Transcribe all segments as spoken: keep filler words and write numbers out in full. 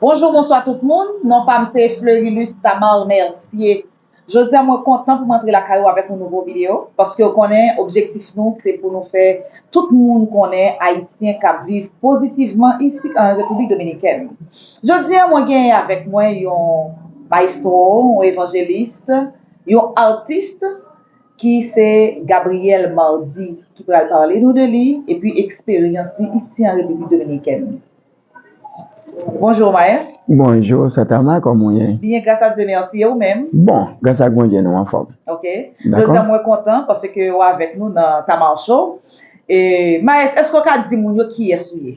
Bonjou, bonswa tout moun. Non pa m se Fleurilus Tamar Mercier. Jodi a mwen kontan pou m antre lakay ou avèk yon nouvo videyo, paske w konnen objektif nou se pou nou fè tout moun konnen Ayisyen k ap viv pozitivman isit an Repiblik Dominikèn. Jodi a mwen genyen avèk mwen yon mayestwo, yon evanjelis, yon atis ki se Gabriel Mardy ki pral pale nou de li epi eksperyans li isi an Repiblik Dominikèn. Bonjou, Maes. Bonjou, Satama, kòman w ye? Byen, gras a Dye, mèsi. E ou menm? Bon, gras ak Bondye, nou anfòm. Ok. Dakò. Jodi a mwen kontan paske w avèk nou nan Tamar Show. E, Maes, èske w ka di moun yo kiyès ou ye?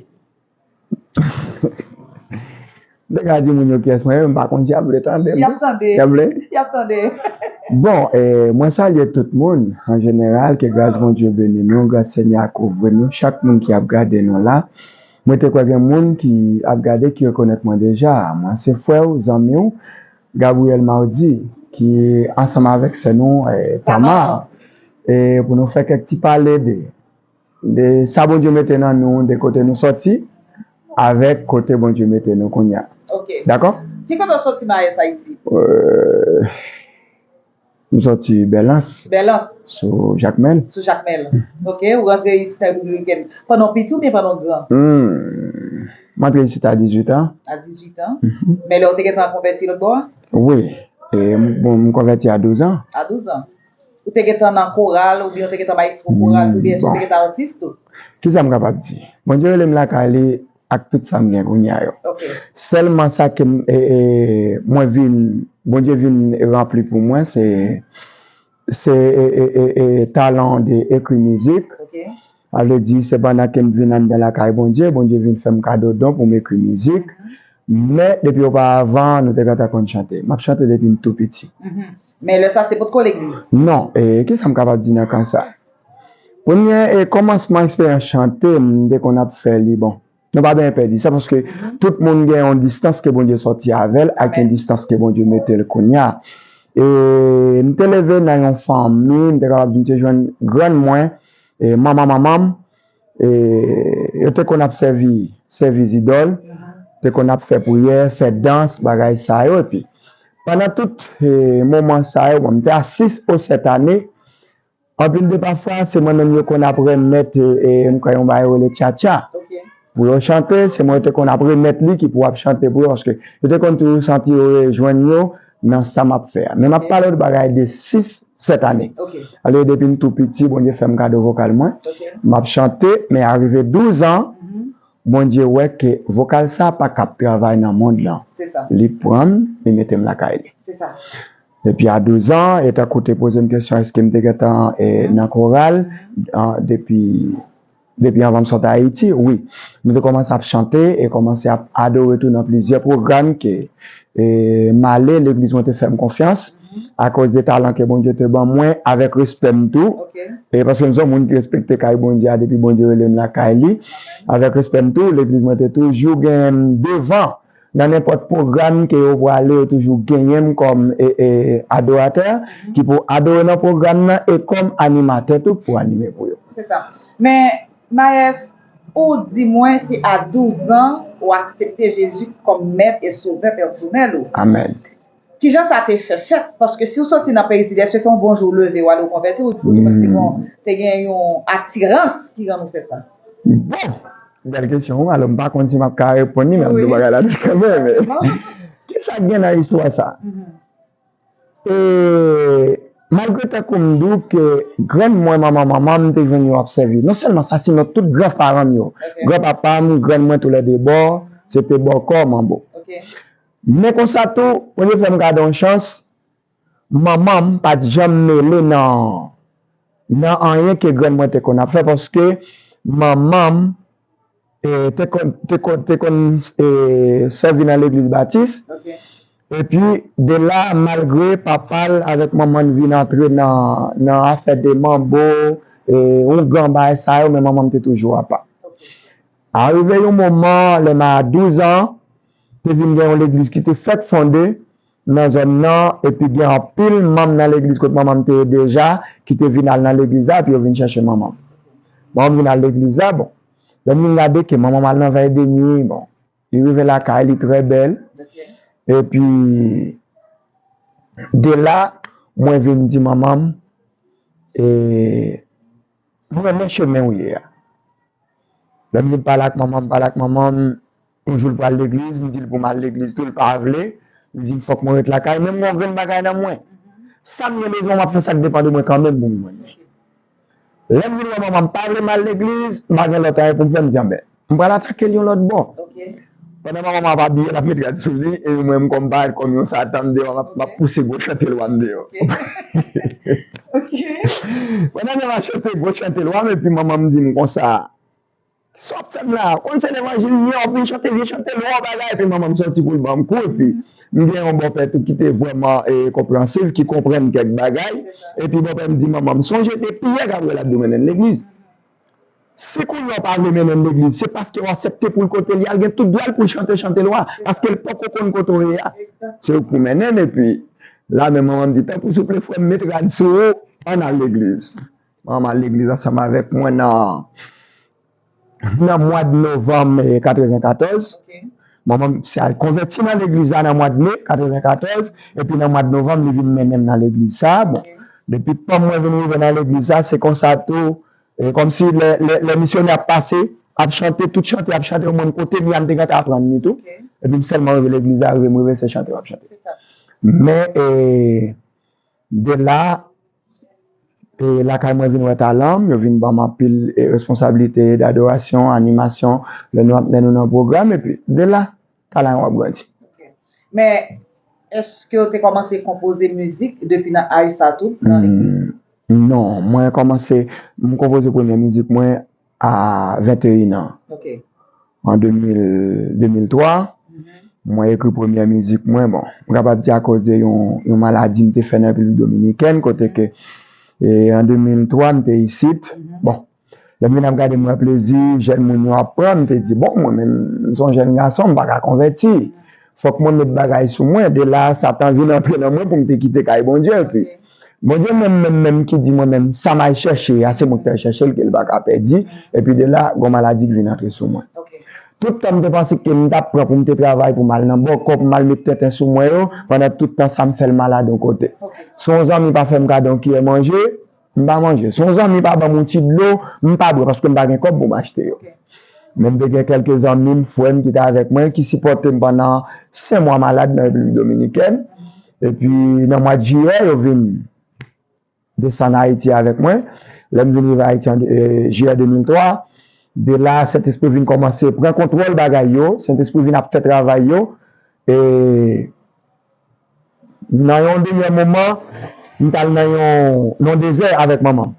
M te ka di moun yo kiyès mwen ye, m pa konn si y ap vle tande m. Y ap tande. Y ap vle? Y ap tande. Bon, eh, mwen salye tout moun, an jeneral, ke gras Bondye beni nou, gras Senyè a kouvri nou, chak moun ki ap gade nou la. Mwen te kwè gen moun ki ap gade ki rekonèt mwen deja. Mwen se frè w, zanmi w, Gabriel Mardy, ki ansanm avèk sè nou, eh, Tamar. Tamar. E pou nou fè kèk ti pale de, de sa Bondye mete nan nou, de kote nou sòti, avèk kote Bondye mete nou kounye a. Ok. Dakò? Ki kote w sòti, Maes, Ayiti? Euh, m sòti Bèlans. Bèlans. Sou Jakmèl. Sou Jakmèl. Ok, ou rantre isit an Repiblik Dominikèn pandan w piti oubyen pandan w gran? Hmm. M antre isit a dizuit an. A dizuit an? Mhm. Men lè w te gentan konvèti lòt bò a? Wi. E, m, bon, m konvèti a douz an. A douz an. Ou te gentan nan koral, oubyen ou te gentan mayestwo koral tou, oubyen èske ou te gentan atis tou? Kisa m kapab di? Bondye rele m lakay li ak tout sa m gen kounye a yo. Ok. Sèlman sa ke m, e, e, mwen vin, Bondye vin ranpli pou mwen, se, se, e, e, e, e, talan de ekri mizik. Ok. Sa vle di, se pandan ke m vin anndan lakay Bondye, Bondye vin fè m kado don pou m ekri mizik. Mhm. Men, depi oparavan, nou te gentan konn chante. M ap chante depi m tou piti. Mhm. Men lè sa, se potko legliz? Non, e, kisa m kapab di nan ka sa? Premye, e, kòmansman eksperyans chante, m te konn ap fè li, bon. Nou pa byen pèdi sa, paske tout moun gen yon distans ke Bondye sòti avè l ak yon distans ke Bondye mete l kounye a. E m te leve nan yon fanmi, m te kapab di m te jwenn grann mwen, e manman manman m, e yo te konn ap sèvi, sèvi zidòl, te konn ap fè priyè, fè dans, bagay sa yo. Epi, pandan tout, e, moman sa yo, bon, m te a sis o sèt ane, anpil de pafwa, se mwen menm yo konn ap remèt, e, e, m kwè yon bagay yo rele tchatcha. Ok. Pou yo chante, se mwen yo te konn ap remèt li ki pou ap chante pou yo, paske yo te konn toujou santi yo rejwenn yo nan sa m ap fè a. Men m ap pale w de bagay de sis, sèt ane. Ok. Ale depi m tou piti, Bondye fè m kado vokal mwen. Ok. M ap chante, men arive douz an, Bondye wè ke vokal sa pa kab travay nan mond lan. Se sa. Li pran m, li mete m lakay li. Se sa. Epi a douz an, e tankou w te poze m kesyon, èske m te gentan, e, nan koral, an, depi, depi anvan m sòti Ayiti, wi. Nou te kòmanse ap chante e kòmanse ap adore tou nan plizyè pwogram ke, e, m ale, legliz mwen te fè m konfyans, akoz de talan ke Bondye te ban mwen, avèk respè m tou. Ok. E paske m se yon moun ki respekte kay Bondye a depi Bondye rele m lakay li. Avèk respè m tou, legliz mwen te toujou gen m devan nan nenpòt pwogram ke yo prale, yo toujou genyen m kòm, e, e, adoratè ki pou adore nan pwogram nan e kòm animatè tou pou anime pou yo. Se sa. Men, Maes, ou di mwen se a douz an ou aksepte Jezi kòm Mèt e Sovè pèsonèl ou. Amèn. Kijan sa te fè fèt? Paske si w sòti nan peyi Sid, èske se yon bon jou w leve, w ale w konvèti, ou, ou te panse te gen, te gen yon atirans ki rann ou fè sa? Bon, bèl kesyon, wi. Alò, m pa konn si m ap ka reponn li, men m ap di w bagay la tout kanmenm. Kisa k gen nan istwa sa? E, malgre tankou m di w ke grann mwen, manman manman m, te jwenn yo ap sèvi. Non sèlman sa, sinon tout gran paran m yo. Gran papa m, grann mwen toulède bò, se te bòkò, manbo. Men konsa tou, Bondye fè m gade yon chans, manman m pa t janm mele nan, nan anyen ke grann mwen te konn ap fè, paske manman m, e, te konn, te konn, te konn, e, sèvi nan legliz batis. Epi, de la, malgre papa l avèk manman l vin antre nan, nan afè de manbo, e, ougan, bagay sa yo, men manman m te toujou apa. Arive yon moman, lè m a douz an, te vin gen yon legliz ki te fèk fonde nan zòn nan, epi gen anpil manm nan legliz kot manman m te ye deja, ki te vin al nan legliz la, epi yo vin chèche manman m. Manman m vin al legliz la, bon. Lè m vin gade ke manman m al nan vèy de nwi, bon. Li rive lakay, li trè bèl. Epi, de la, mwen vin di manman m, e, "M renmen chemen ou ye a." Lè m vin pale ak manman m, pale ak manman m, yon jou l pral legliz, m di l pou m al legliz tou, l pa vle. Li di m fòk mwen ret lakay, men m gen yon grenn bagay nan mwen. Sa m gen bezwen, m ap fè sa k depann de mwen kanmenm pou m jwenn li. Lè m vin wè manman m pa vle m al legliz, m pa gen lòt anyen pou m fè, m di, "Anben, m pral atake l yon lòt bò." Pandan manman m ap abiye, l ap met rad sou li, e mwen menm kòm parèt kòm yon satan m deyò, m ap, m ap pouse gwo chante lwa m deyò. Pandan m ap chante gwo chante lwa m, epi manman m di m konsa, "Sa w ap fè m la? Konn se levanjil m ye, w ap vin chante vye chante lwa w bagay." Epi manman m sòti pou l ban m kou, epi m gen yon bòpè tou ki te vrèman, e, konpreyansiv, ki konprann kèk bagay. Epi bòpè m di manman m, "Sonje, te Pyè Gabriel ap di w mennen l legliz. Si kounye a w pa vle mennen l legliz, se paske w aksepte pou l kote l ye a, l gen tout dwa l pou l chante chante lwa, paske l poko konn kote w ye a. Se ou k pou mennen l." Epi la menm manman m di, "Tanpri souple frè m, met rad sou ou, ann al legliz." Manman m al legliz ansanm avèk mwen nan, nan mwa de novanm, eh, katrevenkatòz. Manman m se al konvèti nan legliz la nan mwa de me katrevenkatòz, epi nan mwa de novanm, li vin mennen m nan legliz sa. Bon, depi tan mwen vin rive nan legliz la, se konsa tou, e kòmsi lè, lè, lè misyonè ap pase, ap chante, tout chante ap chante, mwen kote m ye a, m te gentan aprann li tou. Epi m sèlman rive legliz la, rive m rive se chante m ap chante. Men, e, de la, e, lakay mwen vin wè talan m, yo vin ban m anpil, e, responsablite, dadorasyon, animasyon, lè nou ap mennen nou nan pwogram, epi de la, talan yo ap grandi. Men, èske w te kòmanse konpoze mizik depi nan aj sa tou, nan legliz? Non, mwen kòmanse, m konpoze premye mizik mwen a venteyen an. An de mil, de mil twa, mwen ekri premyè mizik mwen. Bon, m kapab di akoz de yon, yon maladi m te fè nan Repiblik Dominikèn, kote ke, e, an de mil twa, m te isit. Bon, lè m vin ap gade, m wè plezi jèn moun yo ap pran, m te di, "Bon, mwen menm, m se yon jèn gason, m pa ka konvèti. Fòk mwen met bagay sou mwen." De la, Satan vin antre nan mwen pou m te kite kay Bondye. Epi, Bondye menm, menm, menm ki di mwen menm, "Sa m al chèche a, se mwen ki t al chèche l, ke l pa ka pèdi." Epi de la, gon maladi ki vin antre sou mwen. Tout tan m te panse ke m t ap pran pou m te travay, pou m al nan bòkò, pou m al met tenten sou mwen yo, pandan tout tan sa m fè l malad yon kote. Si yon zanmi pa fè m kado yon kiyè manje, m pa manje. Si yon zanmi pa ban m yon ti dlo, m pa bwè, paske m pa gen kòb pou m achte yo. Men m te gen kèlke zanmi m, frè m ki te avèk mwen, ki sipòte m pandan senk mwa malad nan Repiblik Dominikèn. Epi nan mwa jiyè, yo vin desann Ayiti avèk mwen. Lè m vin rive Ayiti an, e, jiyè de mil twa, de la, Sentespri vin kòmanse pran kontwòl bagay yo. Sentespri vin ap fè travay yo. E nan yon dènye moman, m t al nan yon, nan yon dezè avèk manman m.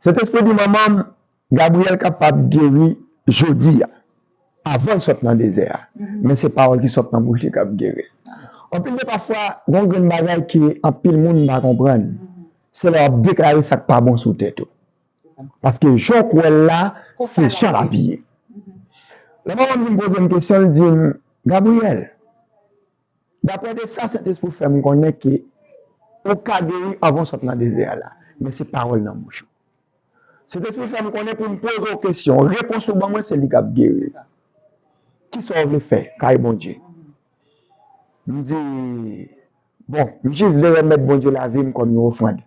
Sentespri di manman m, "Gabriel kapab geri jodi a, avan l sot nan dezè a. Men se pawòl ki sot nan bouch li k ap geri." Anpil de pafwa, gon grenn bagay ke anpil moun pa konprann. Se lè w ap deklare sa k pa bon sou tèt ou. Paske jan w kwè l la, se jan l ap ye. Lè manman m vin poze m kesyon, l di m, "Gabriel, daprè de sa Sentespri fè m konnen ke ou ka geri anvan w sot nan dezè a la, men se pawòl nan bouch ou." Sentespri fè m konnen pou m poze w kesyon, repons ou ban mwen se li k ap geri. Kisa w vle fè kay Bondye? M di, "Bon, m jis vle remèt Bondye lavi m kòm yon ofrann.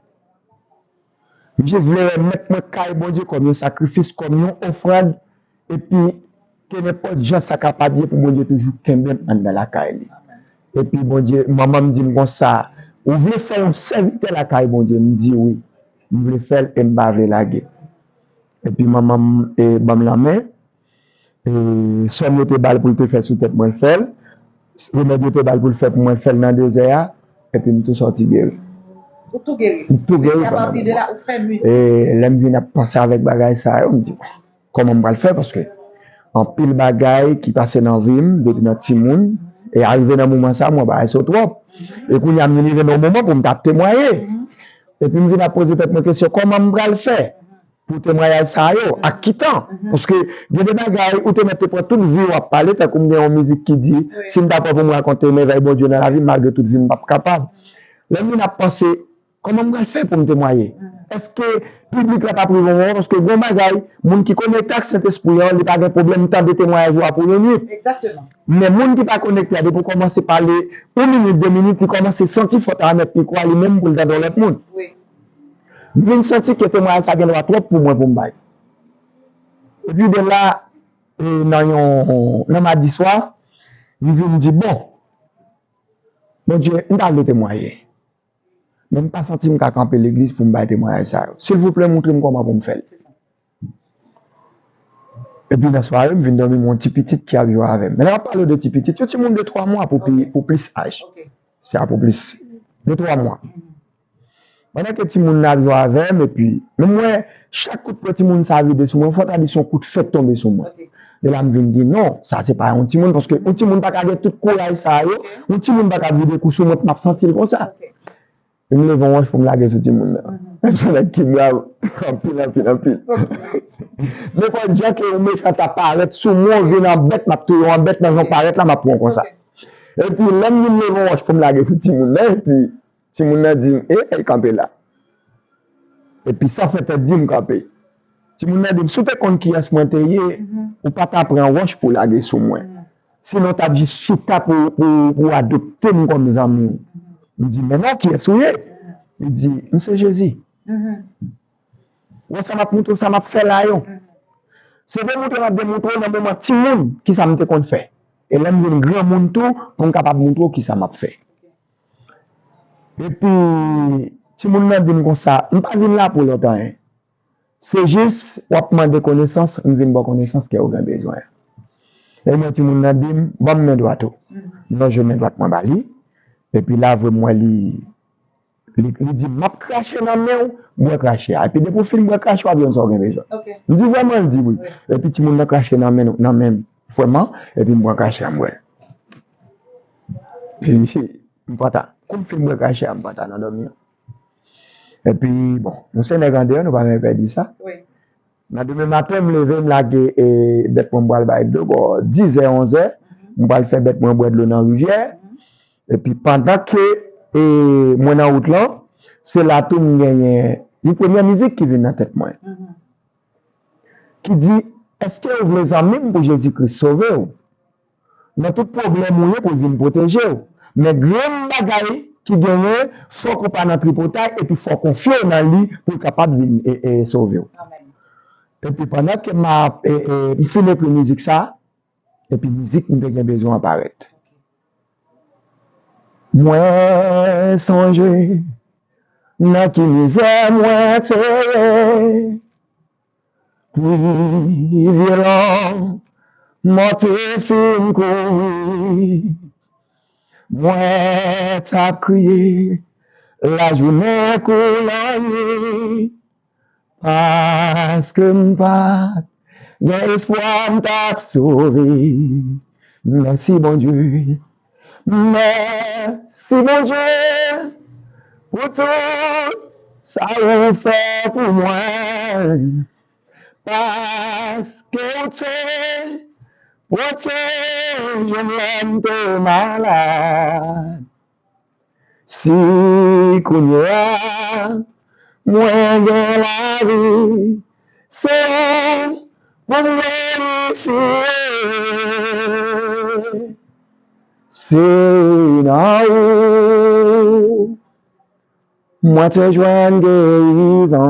M jis vle remèt mwen kay Bondye kòm yon sakrifis, kòm yon ofrann, epi ke nenpòt jan sa kapab ye pou Bondye toujou kenbe m anndan lakay li." Epi Bondye, manman m di m konsa, "Ou vle fè yon sèvitè lakay Bondye?" M di, "Wi, m vle fè l e m pa vle lage." Epi manman m, e, ban m lanmen, e, sòm yo te ba l pou l te fè sou tèt mwen, l fè l. Remèd yo te ba l pou l fè pou mwen, l fè l nan dezè a. Epi m tou sòti geri. Ou tou geri? M tou geri. E apati de la, ou fè mizik? E lè m vin ap panse avèk bagay sa yo, m di, "Kòman m pral fè?" Paske anpil bagay ki pase nan vi m, depi nan timoun, e arive nan moman sa, mwen bagay sa yo twòp. E kounye a, m vin rive nan yon moman pou m t ap temwaye. Epi m vin ap poze tèt mwen kesyon, "Kòman m pral fè pou temwayaj sa yo? Ak ki tan?" Paske gen de bagay, ou te mèt te pran tout vi w ap pale, tankou m gen yon mizik ki di, "Si m ta pran pou m rakonte mèvèy Bondye nan lavi m, malgre tout vi m, m p ap kapab." Lè m vin ap panse, "Kòman m pral fè pou m temwaye?" Èske piblik la p ap rive wè w? Paske gon bagay, moun ki konekte ak Sentespri an, li pa gen pwoblèm tande temwayaj ou a pou yon nwit. Exactement. Men moun ki pa konekte a, depi w kòmanse pale yon minit, de minit, li kòmanse santi fòt a remèt mikwo a li menm pou l tande yon lòt moun. Oui. M vin santi ke temwayaj sa gen dwa twòp pou mwen pou m bay. Epi de la, e, nan yon nan madi swa, m vin di, bon, Bondye, m ta vle temwaye. Men m pa santi m ka kanpe legliz pou m bay temwayaj sa yo. Silvouplè, montre m kòman pou m fè l. Epi nan sware, m vin dòmi yon ti pitit ki ap jwe avè m. Men lè m ap pale w de ti pitit, yon timoun de twa mwa pou, pi, pou plis aj. Ok. Se a pou plis de twa mwa. Pandan ke timoun nan ap jwe avè m, epi, men m wè, chak kout pwen timoun sa vide sou mwen, fò ta di se yon kout fè k tonbe sou mwen. Ok. De la m vin di non, sa se pa yon timoun, paske yon timoun pa ka gen tout kouraj sa yo, Ok. Yon timoun pa ka vide kou sou mwen pou m ap santi l konsa. Ok. Epi m leve yon wòch pou m lage sou timoun nan. M se nèg ki brav anpil, anpil, anpil. Nenpòt jan ke yon mechan ta parèt sou mwen, vin an bèt, m ap touye w an bèt, nan jan w parèt la, m ap pran w konsa. Ok. Epi lè m vin leve yon wòch pou m lage sou timoun nan, epi timoun nan di m, e, e, kanpe la. Epi sa fè tèt di m kanpe. Timoun nan di m, si w te konn kiyès mwen te ye, Mhm. ou pa ta pran wòch pou w lage sou mwen. Mhm. Sinon, w t ap jis chita pou, pou, pou w adopte m kòm zanmi w. M di, men non, kiyès ou ye? Li di, m se Jezi. Mhm. Wè sa m ap montre w, sa m ap fè la yo. Mhm. Se demontre m ap demontre w nan moman timoun, kisa m te konn fè. E lè m vin granmoun tou, pou m kapab montre w kisa m ap fè. Epi, timoun nan di m konsa, m pa vin la pou lòt anyen. Se jis, w ap mande konesans, m vin ba w konesans ke ou gen bezwen. E mwen, timoun nan di m, ban m men dwat ou. M lonje men dwat mwen ba li. Epi la, vre, m wè li, li, li di, m ap krache nan men w, bwè krache a. Epi depi w fin bwè krache, w ap jwenn sa w gen bezwen. Ok. M di, vrèman? Li di, wi. Wi. Epi timoun nan krache nan men, nan men m, vrèman. Epi m pran krache a, m bwè l. Epi m pata. Kou m fin bwè krache a, m pata nan dòmi an. Epi, bon, nou se nèg andeyò, nou pa renmen pèdi sa. Wi. Nan demen maten, m leve, m lage, e, bèt mwen, m pral bay dlo, bò, dizè, onzè, m pral fè bèt mwen bwè dlo nan rivyè. Epi pandan ke, e, mwen nan wout lan, se la tou m genyen yon premyè mizik ki vin nan tèt mwen. Mhm. Ki di, èske ou vle zanmi m pou Jezi Kris sove w? Nan tout pwoblèm ou ye pou l vin pwoteje w. Men grenn bagay ki genyen, fòk ou pa nan tripotay epi fò w konfye w nan li pou l kapab vin, e, e, sove w. Amen. Epi pandan ke m ap, e, e, m fin ekri mizik sa, epi mizik m te gen bezwen an parèt. Mwen sonje nan ki mizè mwen te ye. Plivyè lanmò te fin kouvri. Mwen t ap kriye lajounen kou lannwit. Paske m pa t gen espwa, m t ap sove. Mèsi, Bondye. Mèsi, Bondye, pou tout sa ou fè pou mwen. Paske ou te pwoteje m lè m te malad. Si kounye a mwen gen lavi, se ou pou m glorifye. Se nan ou mwen te jwenn gerizon.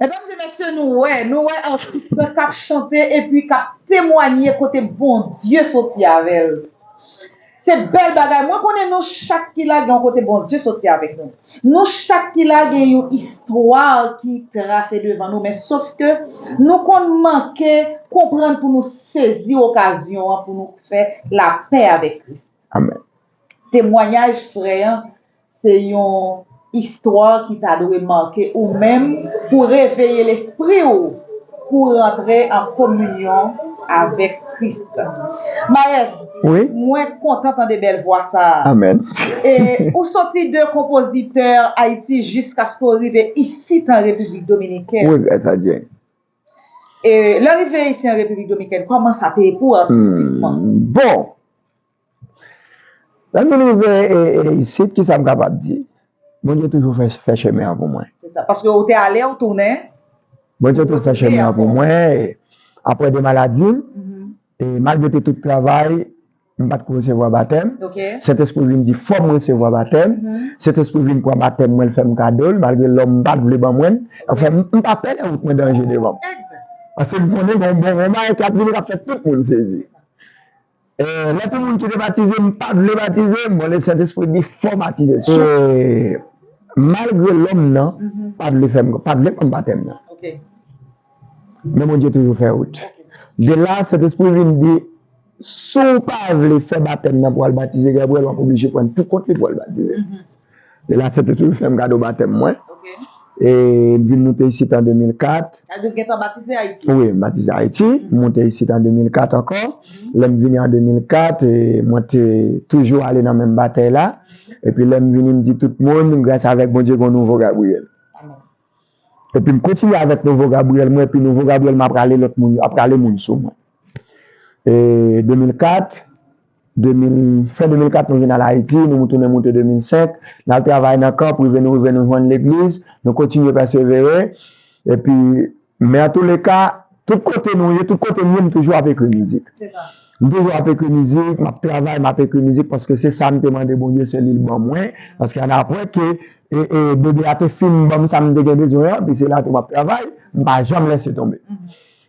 Medam e mesye, nou wè, nou wè atis lan k ap chante epi k ap temwanye kote Bondye soti avè l. Se bèl bagay. Mwen konnen nou chak ki la gen yon kote Bondye soti avèk nou. Nou chak ki la gen yon istwa ki trase devan nou, men sof ke nou konn manke konprann pou nou sezi okazyon an pou nou fè lapè avèk Kris. Amèn. Temwanyaj frè an, se yon istwa ki ta dwe make ou menm pou reveye lespri w, pou rantre an kominyon avèk Kris. Mayès, Wi. Mwen kontan tande bèl vwa sa a. Amèn. E ou soti de konpozitè Ayiti jiskaske w rive isit an Repiblik Dominikèn. Wi, gras a Dye. E lè w rive isit an Repiblik Dominikèn, kòman sa te ye pou w atistikman? Hmm, bon. Lè m vin rive, e, e, isit, ki sa m kapab di? Bondye toujou fè, fè chemen an pou mwen. Se sa. Paske ou te ale, ou tounen. Bondye toujou fè chemen an pou mwen. Apre de maladi m, e malgre te tout travay, m pa t ko resevwa batèm. Sentespri vin di fò m resevwa batèm. Sentespri vin pran batèm mwen, l fè m kado l, malgre lòm m pa t vle ban mwen l. Anfen, m pa pè lè wout mwen danje devan m. Paske m konnen gen yon bon, yon bagay k ap vini k ap fè tout moun sezi. Lè pou moun ki te batize m pa t vle batize m, bon, Sentespri di fò m batize. Malgre lòm nan pa t vle fè m, pa t vle ban m batèm nan. Men Bondye toujou fè wout. De la, Sentespri vin di, si w pa vle fè batèm nan pou w al batize Gabriel, w ap oblije pran pou kont li pou w al batize. De la, Sentespri fè m kado batèm mwen. E m vin moute isit an de mil kat. Sa di w gentan batize Ayiti? Wi, m batize Ayiti. M moute isit an de mil kat ankò. Lè m vini an de mil kat, e mwen te toujou ale nan menm batèy la. Epi lè m vini, m di tout moun, gras avèk Bondye, gen yon nouvo Gabriel. Epi m kontinye avèk nouvo Gabriel mwen, epi nouvo Gabriel mwen ap rale lòt moun, ap rale moun sou mwen. E de mil kat, de mil, fen de mil kat, nou vin al Ayiti, nou tounen moute de mil senk, n al travay nan kan, pou rive nou rive nou jwenn legliz, nou kontinye pèsevere. Epi, men antouleka, tout kote nou ye, tout kote m ye, m toujou ap ekri mizik. M toujou ap ekri mizik, m ap travay, m ap ekri mizik, paske se sa m te mande Bondye, se li l ban mwen. Paske annapre ke e, e, bebe a te fin ban m sa m te gen bezwen an, epi se la tou m ap travay, m pa janm lèse tonbe.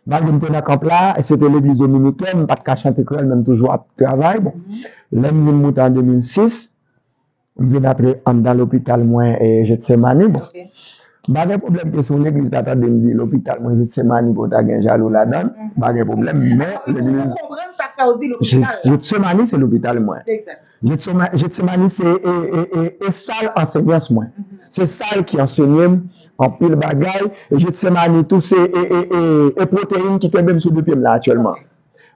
Malgre m te nan kanp la, se te legliz dominiken, m pa t ka chante kreyòl, men m toujou ap travay. Bon, lè m vin moute an de mil sis, m vin antre anndan lopital mwen, e, Getsemani. Bon, m pa gen pwoblèm ke si yon legliz ta tande m di lopital mwen Getsemani, pou ta gen jalou ladan l, m pa gen pwoblèm, men legliz Getsemani se lopital mwen. Getsemani se e, e, e, e sal ansenyans mwen. Se sal ki ansenye m anpil bagay. E Getsemani tou se e, e, e, e pwoteyin ki kenbe m sou de pye m la aktyèlman.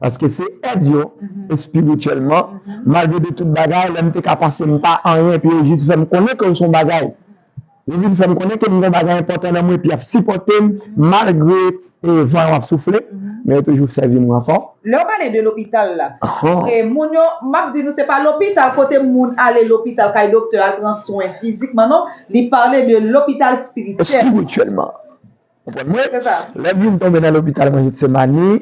Paske se èd yo espirityèlman, malgre de tout bagay, lè m te ka panse m pa anyen, epi yo jis fè m konnen ke yo se yon bagay. Yo vin fè m konnen ke m gen yon bagay enpòtan nan mwen, epi y ap sipòte m malgre e van yo ap soufle, men yo toujou sèvi m ranfò. Lè w pale de lopital la, e moun yo, m ap di nou, se pa lopital kote moun ale lopital kay doktè al pran swen fizikman, non. Li pale de lopital espirityèl. Espirityèlman. Konprann mwen? Lè m vin tonbe nan lopital mwen Getsemani,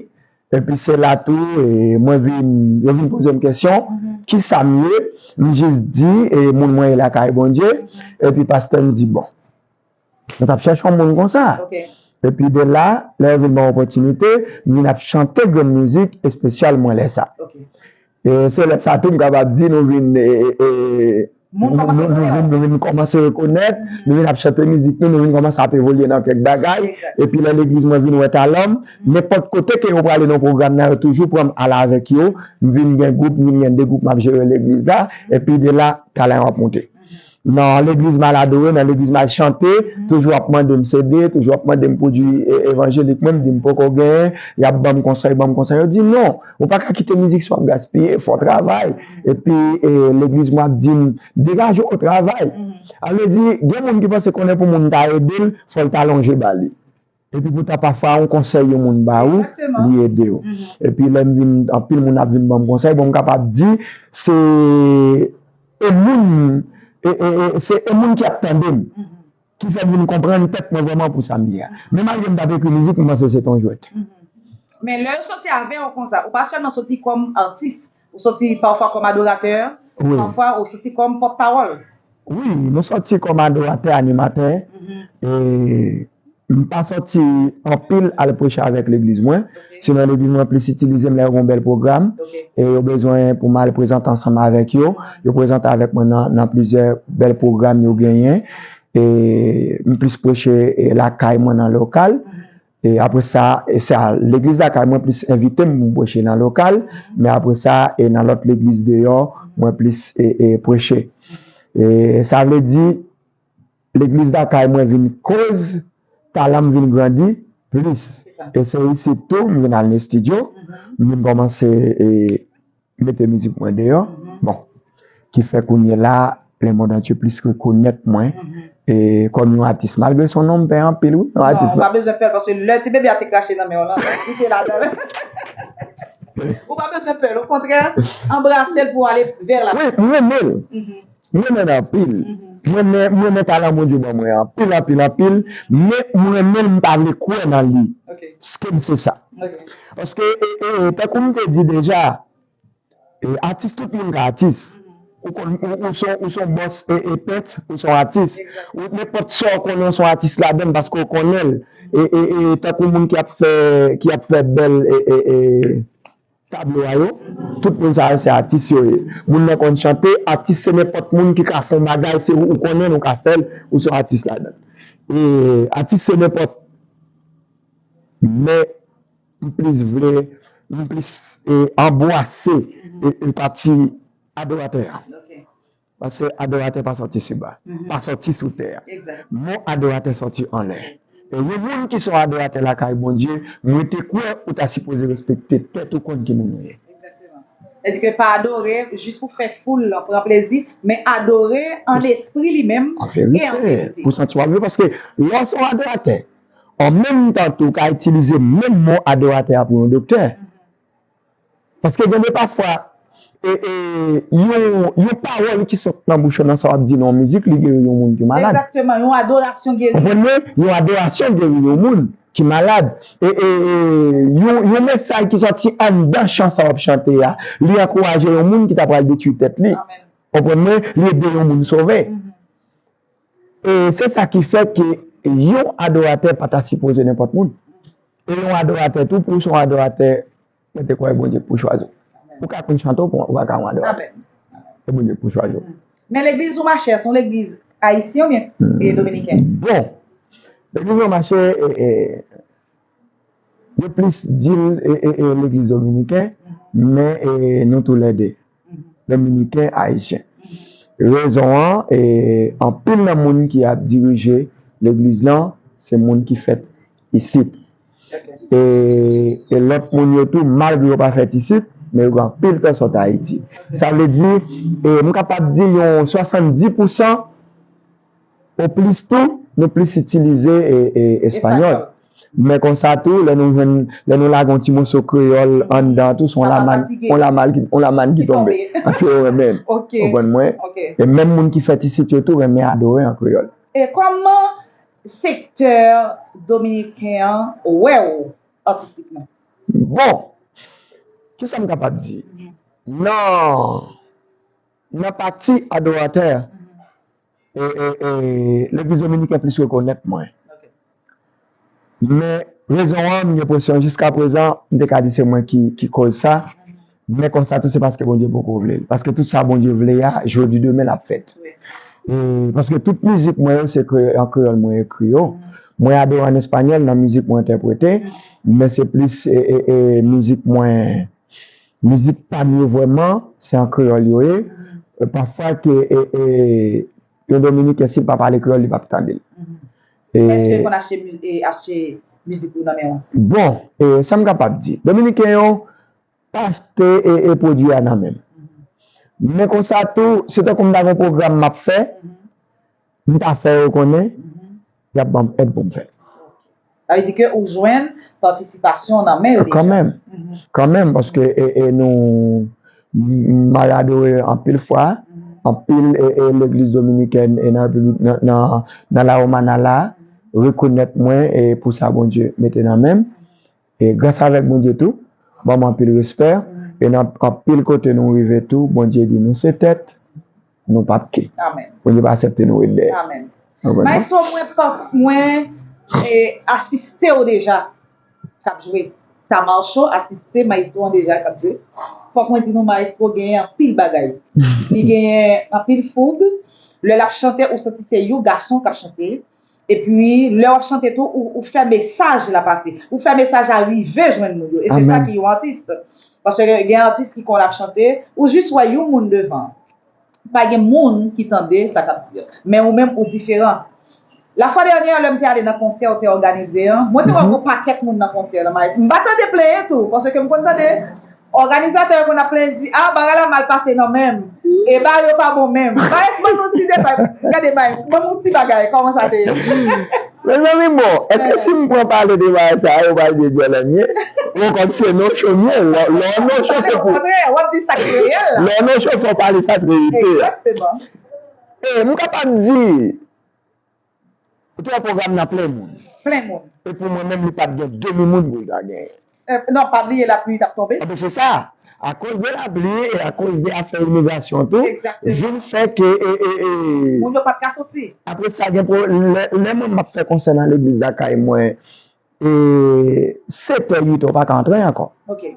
epi se la tou, e mwen vin, yo vin poze m kesyon, kisa m ye? M jis di, e moun mwen ye lakay Bondye, epi pastè m di, bon, nou t ap chèche yon moun konsa. Epi de la, lè yo vin ban m opòtinite, m vin ap chante grenn mizik espesyal mwen lè sa. E se lè sa tou m kapab di nou vin, e, e, e, nou, nou, nou vin, nou vin kòmanse rekonèt, nou vin ap chante mizik nou, nou vin kòmanse ap evolye nan kèk bagay. Epi lè legliz mwen vin wè talan m, nenpòt kote ke yo prale nan pwogram nan, yo toujou pran m al avèk yo. M vin gen gwoup, m vin gen de gwoup m ap jere legliz la. Epi de la, talan yo ap monte. Nan legliz m al adore, nan legliz m al chante, toujou ap mande m sede, toujou ap mande m pwodui e, evanjelik mwen, m di m poko genyen, y ap ban m konsèy, ban m konsèy. Yo di non, ou pa ka kite mizik sa w ap gaspiye, fò w travay. Epi e, legliz mwen ap di m, degaje w travay. Sa vle di, gen moun ki panse konnen pou moun ta ede l, fò l ta lonje ba li. Epi poutan pafwa yon konsèy yon moun ba ou, li ede w. Epi lè m vin, anpil moun ap vin ban m konsèy, bon m kapab di se e moun, e, e, e, se e moun ki ap tande m ki fè m vin konprann tèt mwen vrèman pou sa m ye a. Men malgre m t ap ekri mizik, m panse se t yon jwèt. Men lè yo soti avè w konsa, ou pa sèlman soti kòm atis, ou soti pafwa kòm adoratè, pafwa ou soti kòm pòtpawòl. Wi, nou soti kòm adoratè, animatè. E m pa sòti anpil al preche avèk legliz mwen. Sinon, legliz mwen plis itilize m lè yo gen yon bèl pwogram. E yo bezwen pou m al prezante ansanm avèk yo. Yo prezante avèk mwen nan, nan plizyè bèl pwogram yo genyen. E m plis preche e, lakay mwen nan lokal. E apre sa, e sa, legliz lakay mwen plis envite m pou m preche nan lokal. Men apre sa, e nan lòt legliz deyò, mwen plis e, e preche. E sa vle di, legliz lakay mwen vin koz talan m vin grandi plis. E se isit tou m vin al nan estidyo, m vin kòmanse e, mete mizik mwen deyò. Bon, ki fè kounye la, lemonn antye plis rekonèt mwen e, kòm yon atis. Malgre se yon non m pè anpil, wi, yon atis. Non, ou pa bezwen pè l, paske lè ti bebe a te krache nan men w lan, li te ladan l. Ou pa bezwen pè l, okontrè, anbrase l pou w ale vè l. Wi, m renmen l. M renmen l anpil. M renmen, m renmen talan Bondye ban mwen anpil, anpil, anpil, men m renmen l, m pa vle kwè nan li. Ske m se sa. Paske, e, e, e, tankou m te di deja, e, atis, tout moun ka atis. Ou konn, ou, ou son, ou son bòs, e, e, pent, ou son atis. Ou nenpòt sa w konnen, ou son atis ladan l paske w konnen l. E, e, e, tankou moun ki ap fè, ki ap fè bèl, e, e, e, tablo a yo, tout moun sa yo se atis yo ye. Moun nan konn chante, atis se nenpòt moun ki ka fè yon bagay, se ou, ou konnen l, ou ka fè l, ou se yon atis ladan. E atis se nenpòt. Men m plis vle, m plis, e, anbwase, e, e pati adoratè a. Paske adoratè pa sòti sou ba, pa sòti sou tè a. Mo adoratè sòti anlè. E yon moun ki se yon adoratè lakay Bondye, mwen te kwè ou ta sipoze respekte tèt ou, konn ki moun ou ye. Sètadi ke pa adore jis pou fè foul lan pran plezi, men adore an lespri li menm e an verite. Pou santi w ap viv, paske lè w se yon adoratè, an menm tan tou ou ka itilize menm mo adoratè a pou yon doktè. Paske gen de pafwa, e, e, yon, yon pawòl ki sot nan bouch ou nan sa w ap di nan yon mizik, li geri yon moun ki malad. Egzakteman, yon adorasyon geri. Konprann mwen? Yon adorasyon geri yon moun ki malad. E, e, e yon, yon mesaj ki sòti anndan chan sa w ap chante a, li ankouraje yon moun ki ta pral detwi tèt li. Konprann mwen? Li ede yon moun sove. E se sa ki fè ke yon adoratè pa ta sipoze nenpòt moun. E yon adoratè tou, pou w se yon adoratè, mwen te kwè Bondye k pou chwazi w. Ou ka konn chante, ou pa ka yon adoratè. E Bondye k pou chwazi w. Men legliz ou mache a, se yon legliz ayisyen oubyen e dominiken? Bon, legliz mwen mache, e, e, yo plis di l, e, e, e, legliz dominiken, men, e, nou toulède. Dominiken, Ayisyen. Rezon an, e, anpil nan moun ki ap dirije legliz lan, se moun ki fèt isit. E, e lòt moun yo tou, malgre yo pa fèt isit, men yo gen anpil tan sot Ayiti. Sa vle di, e, m kapab di yon swasanndis pousan ou plis tou, nou plis itilize, e, e, espanyòl. Men konsa tou, lè nou jwenn, lè nou lage yon ti moso kreyòl anndan tou, se yon lamann, yon lamann ki, yon lamann ki tonbe. Paske yo renmen l. Ou konprann mwen? E menm moun ki fèt isit yo tou renmen adore an kreyòl. E kòman sektè dominiken an wè w atistikman? Bon, kisa m kapab di? Nan, nan pati adoratè, e, e, e, legliz dominiken plis rekonèt mwen. Men rezon an, m gen enpresyon jiskaprezan, m te ka di se mwen ki, ki koz sa. Men konsa tou, se paske Bondye poko vle l. Paske tout sa Bondye vle a, jodi demen l ap fèt. E, paske tout mizik mwen yo, se kre-, an kreyòl mwen ekri yo. Mwen adore an espanyòl nan mizik mwen entèprete, men se plis, e, e, e, mizik mwen mizik pa m yo vrèman, se an kreyòl yo ye. E, pafwa ke, e, e, yon dominiken, si l pa pale kreyòl, li p ap tande l. E, èske w konn achte, e, achte mizik ou nan men w? Bon, e, sa m kapab di. Dominiken yo pa achte, e, e, pwodui a nan men m. Men konsa tou, se tankou m ta gen yon pwogram m ap fè, m ta fè yo konnen, y ap ban m èd pou m fè l. Sa vle di ke ou jwenn patisipasyon nan men yo deja. Kanmenm. Kanmenm, paske e, e nou, m, m al adore anpil fwa, anpil e, e legliz dominikèn e nan Repiblik, nan, nan, nan La Romana la, rekonèt mwen e pou sa Bondye mete nan men m. E gras avèk Bondye tou, ban m anpil respè, e nan anpil kote nou rive tou, Bondye di nou se tèt, nou p ap ke. Bondye pa aksepte nou ret dèyè. Maestro, mwen, mwen e, asiste w deja k ap jwe. Tamar Show asiste maestro an deja k ap jwe. Fòk mwen di nou, maestro genyen anpil bagay. Li genyen anpil foug. Lè l ap chante, ou santi se yon gason k ap chante. Epi, lè w ap chante tou, ou, ou fè mesaj la pase. Ou fè mesaj la rive jwenn moun yo. E se sa ki yon atis. Paske gen atis ki konn ap chante, ou jis wè yon moun devan. Pa gen moun ki tande sa k ap di a. Men ou menm, ou diferan. Lafwa dènyè, lè m te ale nan konsè ou te òganize an, mwen te wè yon pakèt moun nan konsè lan, Maes. M pa tande plenyen tou, paske m konn tande òganizatè yo konn ap plenyen di, a, bagay la mal pase nan men m. E bagay yo pa bon menm. Maes, ban nou ti detay. Gade, Maes, ban nou ti bagay, kòman sa te ye? Mezanmi, bon, èske si m pran pale de bagay sa yo, yo pral di dyòlè m ye? Bon, kòm se non cho m ye, lè, lè w non cho, se pou. Okontrè, w ap di sa k reyèl la. Lè w non cho, fò w pale sa k reyèl. Egzakteman. E m kapab di, ou te wè pwogram nan plen moun. Plen moun. E pou mwen menm, li pa t gen demi moun pou l ta genyen. Eh, non, pa bliye lapli t ap tonbe. Anben, se sa. Akoz de lapli e akoz de afè imigrasyon tou, Exactement. Vin fè ke e, e, e, Moun yo pa t ka soti. Apre sa, gen pro, lè, lè mwen m ap fè konsè nan legliz lakay mwen, e, sèt è, uit è, ou pa ka antre ankò. Ok.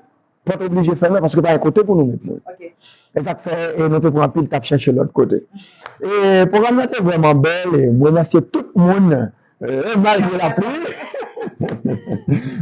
Pòt oblije fèmen paske pa gen kote pou nou met moun. Ok. E sa k fè e, nou te pran anpil t ap chèche lòt kote. E pwogram nan te vrèman bèl e m remèsye tout moun e, malgre lapli.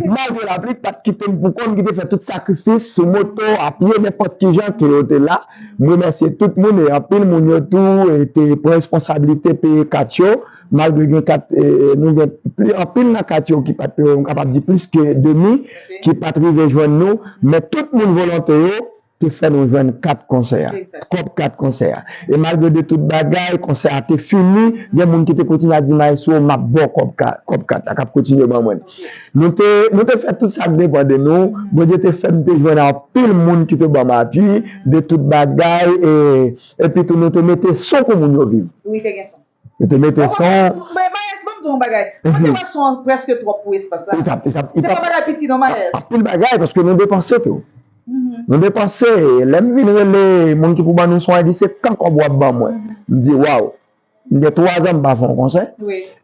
Malgre lapli, ki pa t kite m pou kò m, ki te fè tout sakrifis sou moto, a pye, nenpòt ki jan ke yo te la. M remèsye tout moun e anpil moun yo tou e, te pran responsablite peye kat yo. Malgre gen kat, e, nou gen pli, anpil nan kat yo ki pa t, m kapab di plis ke demi, ki pa t rive jwenn nou, men tout moun volonte yo te fè nou jwenn kat konsè a, kòb kat konsè a. E malgre de tout bagay, konsè a te fini, gen moun ki te kontinye ap di, "Maestro, m ap ba w kòb kat, kòb kat la, k ap kontinye ban mwen." Nou te, nou te fè tout sa k depann de nou, Bondye te fè m te jwenn anpil moun ki te ban m apui, de tout bagay, e, epi tou nou te mete son pou moun yo viv. Wi, te gen son. Yo te mete son. Mayès, ban m di w yon bagay. Mwen te wè son an prèske twòp pou espas la. Se pa bagay piti non, Mayès. Anpil bagay, paske nou depanse tou. Nou depanse, lè m vin rele moun ki pou ban nou son an, di se tan kòb w ap ban mwen. M di, waw, m gen twa zan m pa fè yon konsè.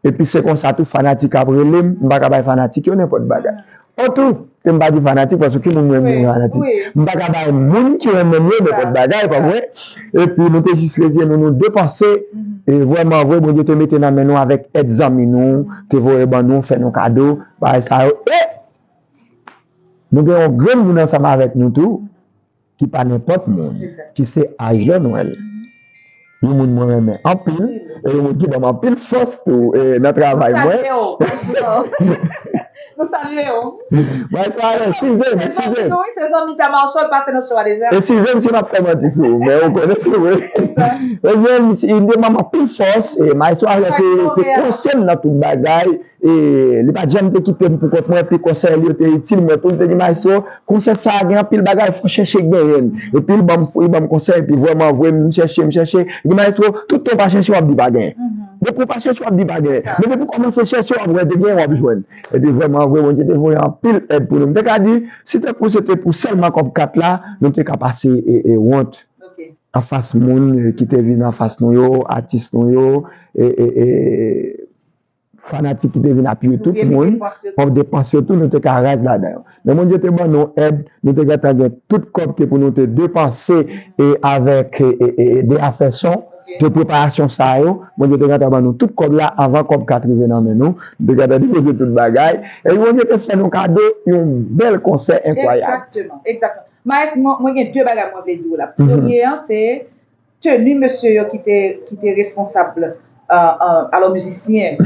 Epi se konsa tou fanatik ap rele m, m pa ka bay fanatik yo nenpòt bagay. Otou, ke m pa di fanatik, paske ki moun mwen menm fanatik. M pa ka bay moun ki renmen m yo nenpòt bagay, pa vre? Epi nou te jis reziye nou, nou depanse. E vrèman vre, Bondye te mete nan men nou avèk èd zanmi nou, te voye ban nou, fè nou kado, bagay sa yo. E nou gen yon grenn moun ansanm avèk nou tou, ki pa nenpòt moun, ki se Arlon Noël. Yon moun mwen renmen anpil, e yon moun ki ban m anpil fòs tou e, nan travay mwen. Nou salye w. Mwen salye, eskize m, eskize m. Se zanmi ta Marshall pase nan show a deja. Eskize m si m ap fè manti sou ou, men ou konnen se vre. Ebyen, li te ban m anpil fòs, e Maestro Arlon te, te konsye m nan tout bagay, e li pa t janm te kite m pou kont mwen, epi konsèy li yo te itil mwen tou, li te di, Maestro, konsèy sa a gen anpil bagay, fò w chèche genyen l. Epi li ban m, li ban m konsèy, epi vrèman vre, m chèche, m chèche. Li di, Maestro, tout tan w pa chèche, w ap di pa genyen. Depi w pa chèche, w ap di pa genyen. Men depi w kòmanse chèche, w ap wè te genyen, w ap jwenn. Epi vrèman vre, Bondye te voye anpil èd pou nou. M te ka di, si tankou se te pou sèlman kòb kat la, nou te ka pase e, e wont anfas moun e, ki te vin anfas nou yo, atis nou yo, e, e, e, fanatik ki te vin apiye tout moun, kòb depans yo tou, nou te ka raz ladan yo. Men Bondye te ban nou èd, nou te gentan gen tout kòb ke pou nou te depanse e avèk e, e, e, de afè son, de preparasyon sa yo, Bondye te gentan ban nou tout kòb la anvan kòb kat rive nan men nou, nou te gentan depoze tout bagay, e Bondye te fè nou kado yon bèl konsè enkwayab. Egzakteman, egzakteman. Mayès, mwen, mwen gen de bagay mwen vle di w la. Premye an, se teni mesye yo ki te, ki te responsab, euh, euh, alò mizisyen,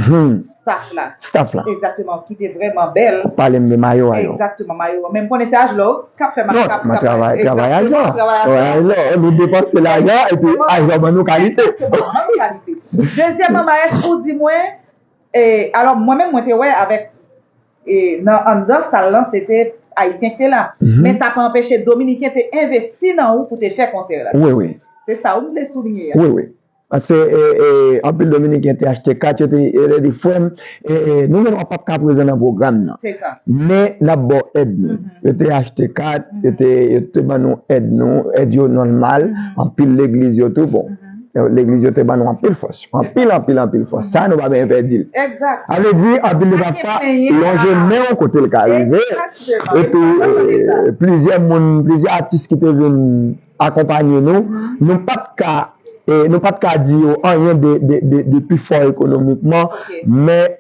staff la. Staff la. Egzakteman, ki te vrèman bèl. Ou pale m de mayo a yo. Egzakteman, mayo a. Men m konnen se Ajlò k ap fè m ap travay. Travay Ajlò. Travay Ajlò. Nou depanse lajan epi Ajlò ban nou kalite. Ban nou kalite. Dezyèmman, Mayès, ou di mwen, e, alò mwen menm mwen te wè avèk e nan anndan sal lan, se te Ayisyen ki te la. Men sa pa anpeche Dominiken te envesti nan ou pou te fè konsè la. Wi, wi. Se sa ou m vle souliye a. Wi, wi. Paske e, e, anpil Dominiken te achte kat, yo te e, di, frè m, e, e, nou menm nou p ap ka prezan nan pwogram nan. Se sa. Men n ap ba w èd nou. Yo te achte kat, yo te, yo te ban nou èd nou, èd yo nòmal, anpil legliz yo tou, bon. Legliz yo te ban nou anpil fòs. Anpil, anpil, anpil fòs. Sa, nou pa bezwen pèdi l. Sa vle di, anpil de papa lonje men w kote l ka rive. Epi, e, plizyè moun, plizyè atis ki te vin akonpanye nou, nou pa t ka, e, nou pa t ka di yo anyen de, de, de, de pi fò ekonomikman, men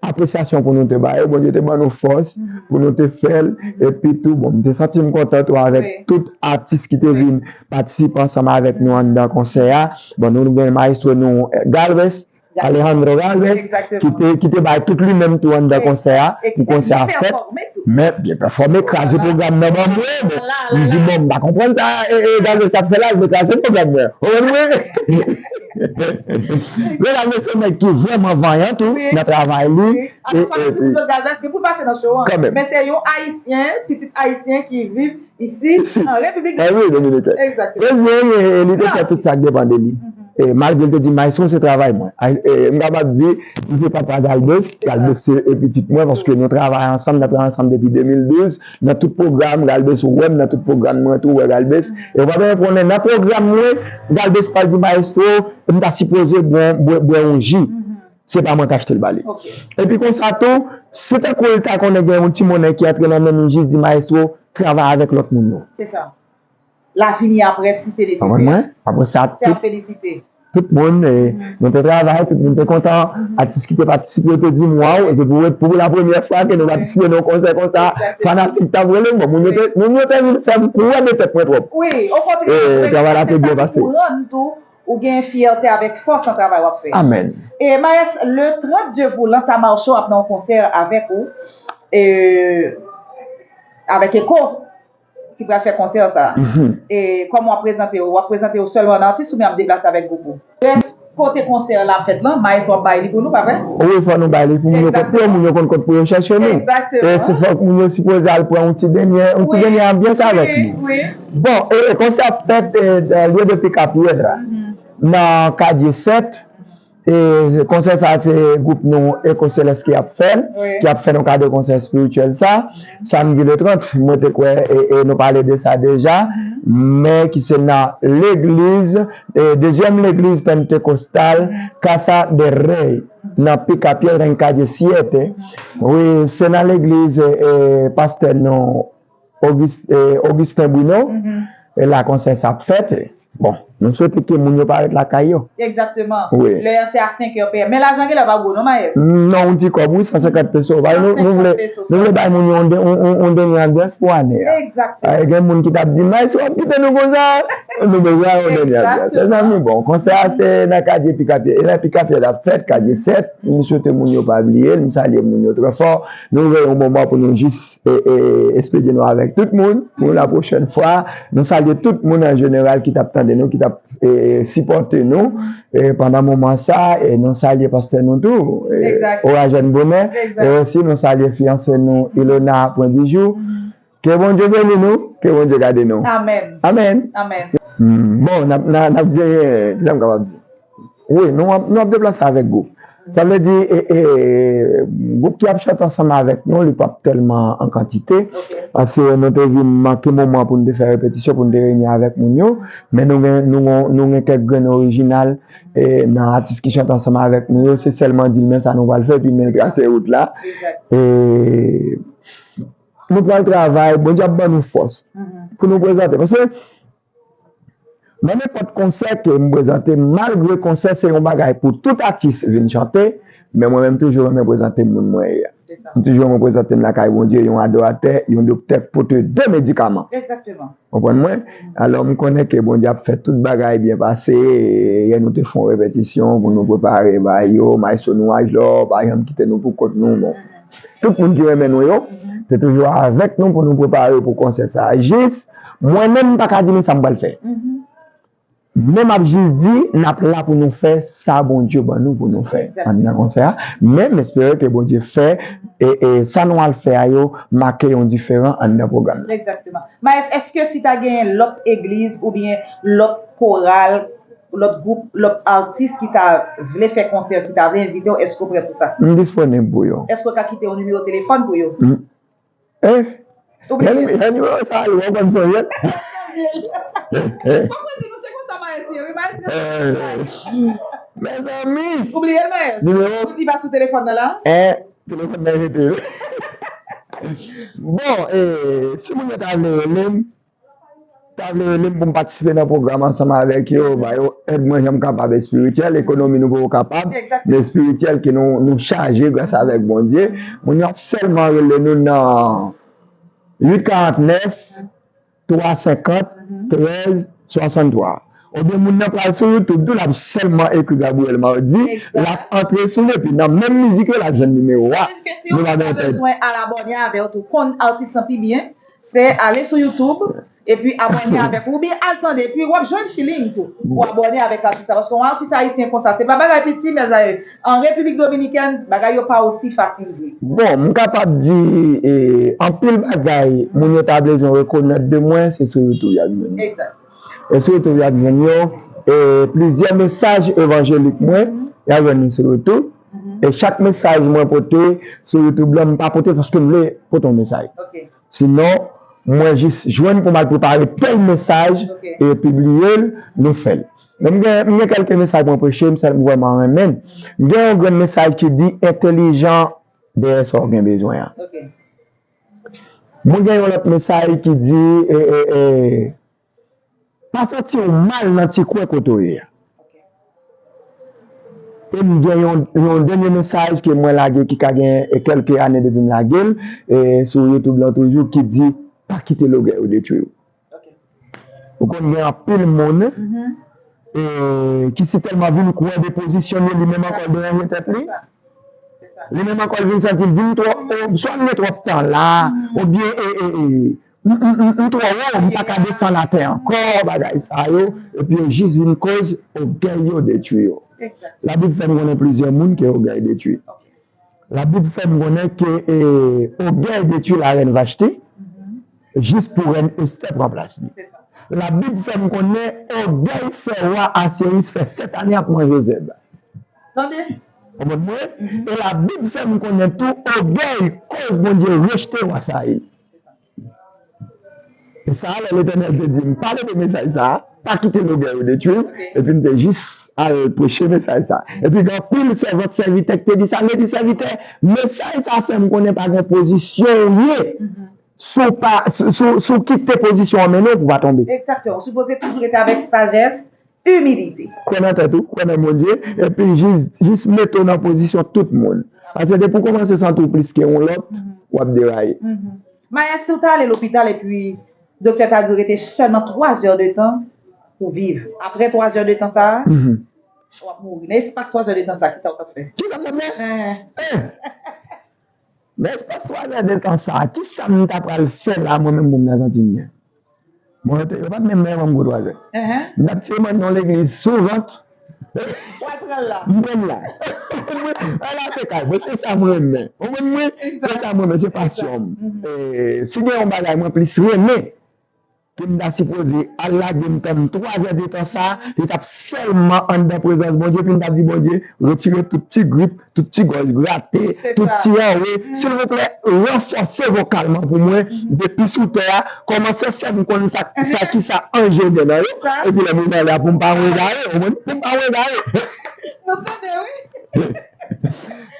apresyasyon pou nou te ba yo, Bondye te ban nou fòs pou nou te fè l, epi tou, bon, m te santi m kontan tou avèk tout atis ki te vin patisipe ansanm avèk nou anndan konsè a. Bon, nou, nou gen mayestwo nou, eh, Galvez, Alejandro Galvez, ki te, ki te bay tout li menm tou anndan konsè a, pou konsè a fèt. Men, byen pèfòme, kraze pwogram nan ban mwen, bon, m di, bon, m pa konprann sa, eh, eh, Galvez t ap fè la, l te kraze pwogram nan. Ou konprann mwen? Renald se yon nèg ki vrèman vanyan tou nan travay li. Wi. Alò, fò nou di pou Galvez, gen pou l pase nan show an. Men se yon Ayisyen, pitit Ayisyen ki viv isi, an Repiblik Dominikèn. Egzakteman. Ebyen, li te fè tout sa k depann de li. E malgre l te di maestro se travay mwen. Ay, e, m kapab di, m se papa Galbes, Galbes se, e, pitit mwen, paske nou travay ansanm, n ap travay ansanm depi de mil douz, nan tout pwogram, Galbes ou wè m, nan tout pwogram mwen tou, ou wè Galbes. E w pa bezwen konnen, nan pwogram mwen, Galbes pral di maestro, m ta sipoze bwè, bwè, bwè yon ji. Se pa mwen k achte l ba li. Epi konsa tou, si tankou l ta konnen gen yon ti monnen ki antre nan men m, li jis di maestro, travay avèk lòt moun yo. Se sa. L a vini apre si se nesesè. Konprann mwen? Apre sa, se ap tout, felisite. Tout moun, e, nou te travay, tout moun te kontan. Atis ki te patisipe yo te di m, waw, e se pou, pou la premyè fwa ke nou patisipe nan yon konsè konsa. Fanatik t ap rele m, bon, moun yo te, moun yo te vin fè m kwè nan tèt mwen twòp. Wi, okontrè, e, travay la te byen pase. Kouran tou, ou gen fyète avèk fòs nan travay w ap fè. Amèn. E Maes, le trant je vou lan Tamarcho ap nan yon konsè avèk ou, e, avèk Eko. Ki pral fè konsè sa. E kòman w ap prezante w? W ap prezante w sèlman an atis oubyen w ap deplase avèk gwoup ou? Adrès kote konsè la ap fèt lan, Maes w ap bay li pou nou, pa vre? Wi, fò nou bay li pou moun yo, kot pou yo, moun yo konn kot pou yo chèche nou. E se fòk moun yo sipoze al pran yon ti dènye, yon ti dènye anbyans avèk nou. Bon, e konsè ap fèt, e, dans lieu de Pica Piedra, nan Kadye sèt. E konsè sa a se gwoup nou Eko Selès ki ap fè l, ki ap fè nou kado konsè espirityèl sa. Samdi le trant, mwen te kwè, e, e nou pale de sa deja, men ki se nan legliz, e, dezyèm legliz Pentekostal, Casa del Rey, nan Pica Piedra en Calle siete. Wi, se nan legliz, e, e, pastè nou, August-, e, Augustin Bruno, e la konsè sa ap fèt. Bon, nou swete ke moun yo parèt lakay yo. Egzakteman. Wi. Lè a se a senk è P M. Men lajan genlè pa gwo non, Maes? Non, yon ti kòb, wi, san senkant peso. Bay nou, nou vle, nou vle bay moun yo yon de-, yon, yon, yon dènye anbyans pou ane a. Egzakteman. Gen moun ki t ap di, Maes, w ap kite nou konsa? Nou bezwen yon dènye anbyans. Mezanmi, bon, konsè a se nan Kadye Pikapyè. E nan Pikapyè l ap fèt, Kadye sèt. M swete moun yo pa bliye l, m salye moun yo trè fò. Nou gen yon moman pou nou jis e, e, espede nou avèk tout moun pou la pwochèn fwa. Nou salye tout moun an jeneral ki t ap tande nou, ki t ap, e, sipòte nou, e, pandan moman sa, e nou salye pastè nou tou, e, Orajèn Bonè, e osi nou salye fiyanse nou Ilona Pwen Bijou. Ke Bondye beni nou, ke Bondye gade nou. Amèn. Amèn. Bon, n ap, n ap, n ap genyen, kisa m kapab di? Wi, nou ap, nou ap deplase avèk gwoup. Sa vle di, e, e, gwoup ki ap chante ansanm avèk nou, li p ap tèlman an kantite. Paske nou te vin manke moman pou nou te fè repetisyon, pou nou te reyini avèk moun yo. Men nou gen, nou gen, nou gen kèk grenn orijinal, e, nan atis ki chante ansanm avèk nou yo. Se sèlman di l men sa nou pral fè, epi men l trase wout la. E, nou pral travay, Bondye ap ban nou fòs pou nou prezante. Paske nan nenpòt konsè ke m prezante, malgre konsè se yon bagay pou tout atis vin chante, men mwen menm toujou renmen prezante moun mwen ye a. M toujou renmen prezante m lakay Bondye, yon adoratè, yon doktè k pote de medikaman. Konprann mwen? Alò, m konnen ke Bondye ap fè tout bagay byen pase. Yè nou te fè yon repetisyon pou nou prepare ba yo, maestro nou Angelor pa janm kite nou pou kont nou, bon. Tout moun ki renmen nou yo, te toujou avèk nou pou nou prepare yo pou konsè sa a. Jis, mwen menm, m pa ka di nou sa m pral fè. Men m ap jis di, n ap la pou nou fè sa Bondye ban nou pou nou fè anndan konsè a. Men m espere ke Bondye fè, e, e, sa nou al fè a yo make yon diferan anndan pwogram nan. Egzakteman. Maes, èske si ta genyen lòt egliz oubyen lòt koral, lòt gwoup, lòt atis ki ta vle fè konsè, ki ta vle envite w, èske w prè pou sa? M disponib pou yo. Èske w ka kite yon nimewo telefòn pou yo? Eh, ou bliye? Jan nimewo sa a ye, w konn sonje l? Mwen di nou se konsa Maes ye, wi, Maes ye. Mezanmi! Ou bliye l, Maes? Nimewo? Ou di pa sou telefòn nan la? Eh, telefòn nan rete. Bon, eh, si moun yo ta vle rele m, ta vle rele m pou m patisipe nan pwogram ansanm avèk yo, ba yo èd mwen jan m kapab espirityèl, ekonomi nou poko kapab, men espirityèl ke nou, nou chaje gras avèk Bondye. Moun yo ap sèlman rele nou nan uit karant nèf, twa senkant, trèz swasanntwa. Oubyen moun nan pral sou YouTube tou, l ap sèlman ekri Gabriel Mardy, l ap antre sou li, epi nan menm mizik yo, l ap jwenn nimewo a. Nou pa bezwen pèdi. Bezwen al abòne avè w tou, konn atis lan pi byen. Se ale sou YouTube, epi abòne avèk ou, oubyen al tande, epi w ap jwenn feeling tou pou abòne avèk atis la, paske yon atis ayisyen konsa, se pa bagay piti, mezanmi. An Repiblik Dominikèn, bagay yo pa osi fasil vre. Bon, m kapab di, e, anpil bagay moun yo ta bezwen rekonèt de mwen, se sou YouTube y ap jwenn yo. Egzak. E sou YouTube y ap jwenn yo. E plizyè mesaj evanjelik mwen, y a jwenn li sou YouTube. E chak mesaj mwen pote sou YouTube lan, m pa pote paske m vle pote yon mesaj. Sinon, mwen jis jwenn pou m al prepare tèl mesaj e pibliye l, nou fè l. Men m gen, m gen kèlke mesaj mwen preche, m sèl m vrèman renmen. M gen yon grenn mesaj ki di entèlijan dèyè sa w gen bezwen an. Mwen gen yon lòt mesaj ki di e, e, e, pa santi w mal nan ti kwen kote w ye a. E m gen yon, yon dènye mesaj ke mwen lage ki ka gen e, kèlke ane depi m lage l e, sou YouTube lan toujou ki di pa kite logèy yo detwi w. Ou konn gen anpil moun e, ki si tèlman vin kwè de pozisyon l yo, li menm ankò l deranje tèt li. Li menm ankò l vin santi l vin twò o, swa m gen twòp tan la, oubyen e, e, e, m, m, m, m twò wo, m pa ka desann atè ankò, bagay sa yo, epi yo jis vin koz ogèy yo detwi yo. Labib fè n konnen plizyè moun ke ogèy detwi. Labib fè n konnen ke e, ogèy detwi la rèn Vashti jis pou rèn Estè pran plas li. Labib fè n konnen ogèy fè wa Asiris fè sèt ane ap manje zèb. Tande. Konprann mwen? E Labib fè n konnen tou ogèy koz Bondye rejte wa Sayil. E sa a, lè Letènèl te di m pale de mesaj sa a, pa kite logèy yo detwi m, epi m te jis al preche mesaj sa a. Epi gen anpil sèvant sèvitè ki te di sa, m te di sèvitè, mesaj sa a fè m konnen pa gen pozisyon ou ye. Si w pa, si, si, si w kite pozisyon an mennen w pou w pa tonbe. Egzakteman. Ou sipoze toujou rete avèk sajès, imilite. Kwè nan tèt ou, kwè nan Bondye, epi jis, jis mete w nan pozisyon tout moun. Paske depi w kòmanse santi w plis ke yon lòt, w ap deraye. Mayès, si w ta ale lopital epi doktè ta di w rete sèlman twa zè de tan pou viv. Apre twa zè de tan sa a, w ap mouri. Nan espas twa zè de tan sa a, kisa w t ap fè? Kisa m t ap fè? Eh! Nan espas twa zè de tan sa a, kisa m ta pral fè la, mwen menm, pou m nan santi m byen? Mwen rete, yo pa t menm mèt ban m gwo twa zè. M t ap tire mwen nan legliz sou vant. M pran l la. Ala se kay mwen, se sa m renmen. Ou konprann mwen? Se sa m renmen, se pasyon m. E, si gen yon bagay mwen plis renmen, ke m ta sipoze al lage m tann twa zè de tan sa a, li t ap sèlman anndan prezans Bondye, epi m t ap di Bondye, retire tout ti grip, tout ti gòj grate, tout ti anwe. Silvouplè, ranfòse vokalman pou mwen, depi sou tè a, kòmanse fè m konn sa, sa ki sa anje gen nan yo, epi lè m rive anlè a, pou m pa anwo egare, ou konprann? Pou m pa anwo egare. Nou tande, wi.